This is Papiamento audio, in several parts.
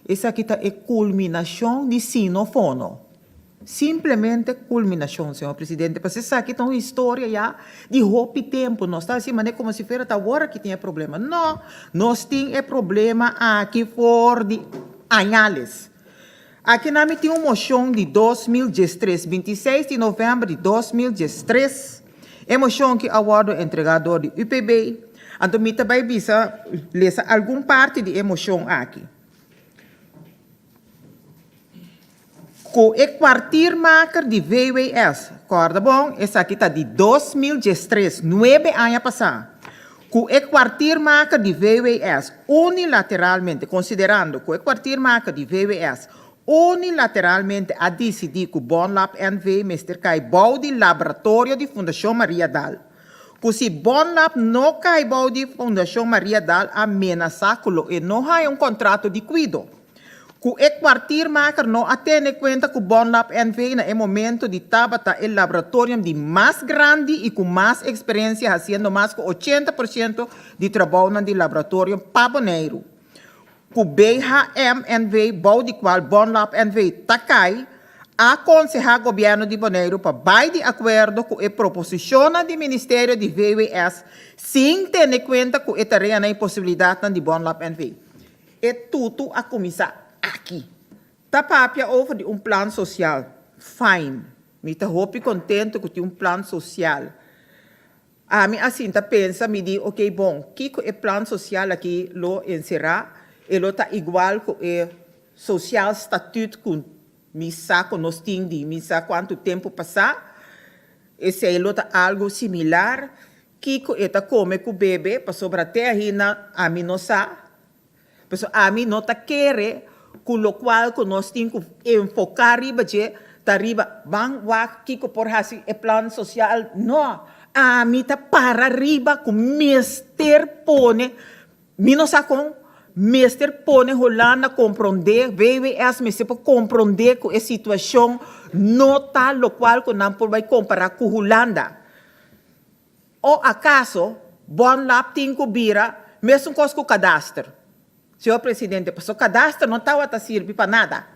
Esaki ta e kulminashon di sinofono. Simplemente kulminashon, señor presidente, pasobra esaki ta un historia ya di hopi tempu. Nos ta hasi manera komo si fuera ta awor aki tin e problema. No, nos tin e problema aki for di añales. Aki nan mi tin un moshon di 2013, 26 di novèmber di 2013. E moshon ki a wòrdu entregá dor di UPB. Anto mi ta bai bisa lesa algun parti di e moshon aki. Ku e kwartiermaker di VWS, kòrda bon, esaki ta di 2013, nuebe aña pasá, ku e kwartiermaker di VWS unilateralmente, konsiderando ku e kwartiermaker di VWS unilateralmente a disidí ku Bonlab NV mester kai bou di laboratorio di Fundashon Maria Dal, ku si Bonlab no kai bou di Fundashon Maria Dal a menasá ku lo e no haña un kontrato di kuido. Ku e kwartiermaker no a tene kuenta ku Bonlab NV na e momento di tabata e laboratorium di mas grandi i ku mas eksperensia hasiendo mas ku 80% di trabounan di laboratorium pa Boneiru. Ku BHM NV bou di kual Bonlab NV ta kai, a konsehá gobièrnu di Boneiru pa bai di akuerdo ku e proposishonnan di Ministerio di VWS sin tene kuenta ku e tareanan i posibilidatnan di Bonlab NV. E tutu a kuminsá aki. Ta papia over di un plan sosial. Fine. Mi ta hopi kontentu ku tin un plan sosial. Ami a sinta pensa, mi di, ok bon, kiko e plan sosial aki lo enserá? E lo ta igual ku e sociaal statuut ku mi sa ku nos tin di mi sa kuantu tempu pasá? Esei lo ta algu similar? Kiko e ta kome ku bebe? Pasobra te ainda ami no sa. Pasobra ami no ta kere ku lokual ku nos tin ku enfoká riba dje ta riba ban wak kiko por hasi e plan sosial. No, ami ta para riba ku mester pone, mi no sa kon, mester pone Hulanda komprondé, VWS mester por komprondé ku e situashon no ta lokual ku nan por bai kompará ku Hulanda. O akaso Bonlab tin ku bira mesun kos ku kadaster? Señor Presidente, pasobra kadaster no tabata sirbi pa nada.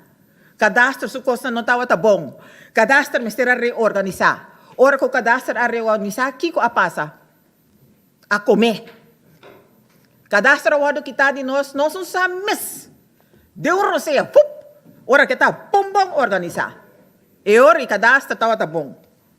Kadaster su kosnan no tabata bon. Kadaster mester a reorganisá. Ora ku kadaster a reorganisá, kiko a pasa? A komé. Kadaster a wòrdu kitá di nos, nos no sa mes. Den un rosea, fup! Ora ke ta bon bon organisá. E ora i kadaster tabata bon.